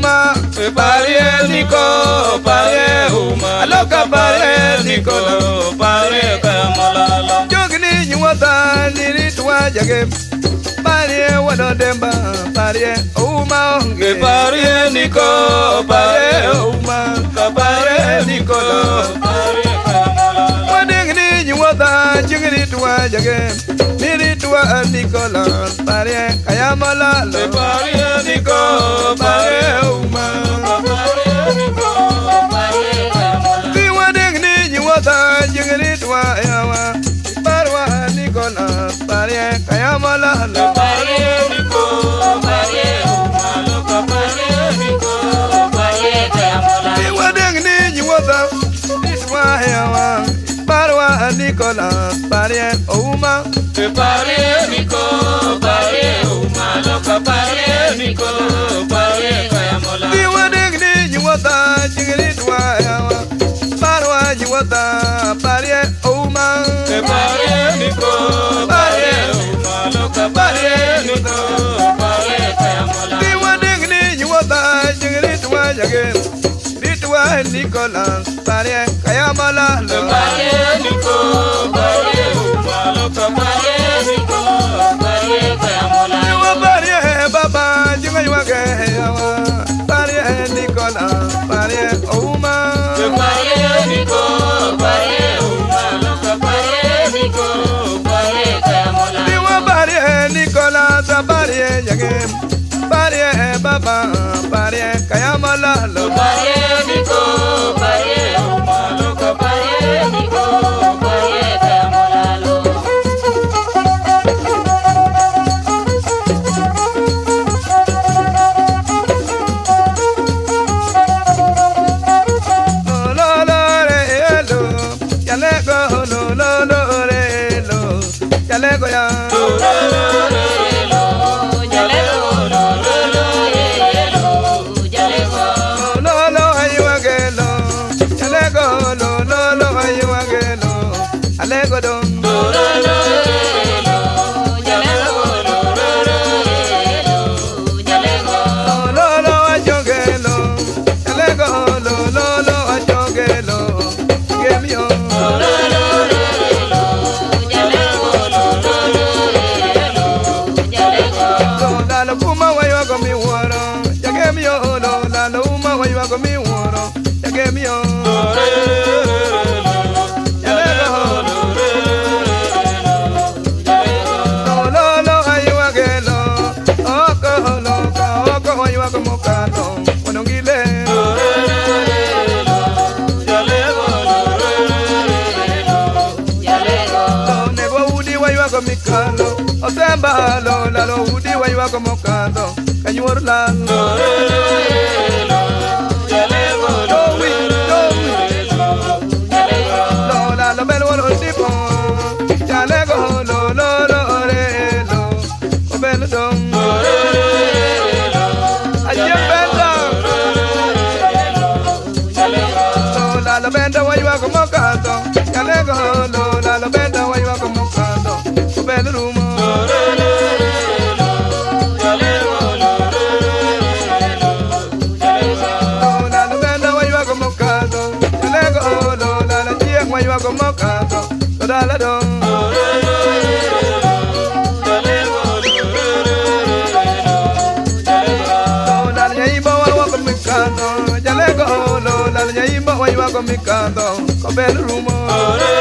uma Parie Niko parie uma Aloka parie Niko parie Kayamolalo Jogni nyuwata niritwa jage Parie wadodemba parie uma onge Parie Niko parie uma parie Niko parie Kayamolalo Wadingni nyuwata jigritwa jage Niritwa Nikola parie Kayamolalo Parie Niko parie uma parie Niko parie Kayamolalo Tiwadingni nyuwata jigritwa yawa Parwa Nikola parie Kayamolalo Parie Niko parie uma loka parie Niko parie Kayamolalo Tiwadingni nyuwata nitwa yawa Parwa Nikola parie uma Parie Niko parie uma loka parie Niko parie Kayamolalo Tiwadingni nyuwata jigritwa yawa Parwa nyuwata parie uma Parie Niko parie uma loka parie Niko parie Kayamolalo Tiwadingni nyuwata jigritwa jage Nitwa Nikola parie Kayamolalo Parie Niko parie uma loka parie Niko parie Kayamolalo Niwa parie baba jinga yuage yawa Parie Nikola parie uma Parie Niko parie uma loka parie Niko parie Kayamolalo Niwa parie Nikola ta parie jage Parie baba parie Kayamolalo Parie Niko parie uma loka parie Niko parie Kayamolalo Lo lo re lo Yalego lo lo lo re lo Yalego ya Lo lo re lo jalego lo lo lo re lo jalego Lo lo ayuage lo Yalego lo lo lo ayuage lo Alego don Lo lo lo re lo jalego lo lo lo re lo jalego Lo lo ayoge lo Yalego lo lo lo ayoge lo Gemio Lo lo lo re lo jalego lo lo lo re lo jalego Lo la lo kuma wayuago mi woro Yagemio lo la lo uma wayuago mi woro Yagemio Lo re lo jalego lo re lo jalego Lo lo lo ayuage lo Oko lo ka oko wayuago mokato Onongile Lo re lo jalego lo re lo jalego Lo nego udi wayuago mikalo Osemba lo la lo udi wayuago mokato Kanyuor lal Lo re lo jalego lo Jowi re jowi lo jalego Lo la lo bel woro tipo Jalego lo lo lo re lo Obel dong Lo re lo Ajem benda lo jalego Lo la lo benda wayuago mokato Jalego lo la lo benda wayuago mokato Obel rumo Lo re lo jalego lo re lo jalego Lo la lo benda wayuago mokato Jalego lo la la chieng wayuago mokato Lo da la dong Lo re lo jalego lo re lo jalego Lo la la nyaimbo wayuago mokato Jalego lo la la nyaimbo wayuago mokato Obel rumo Lo re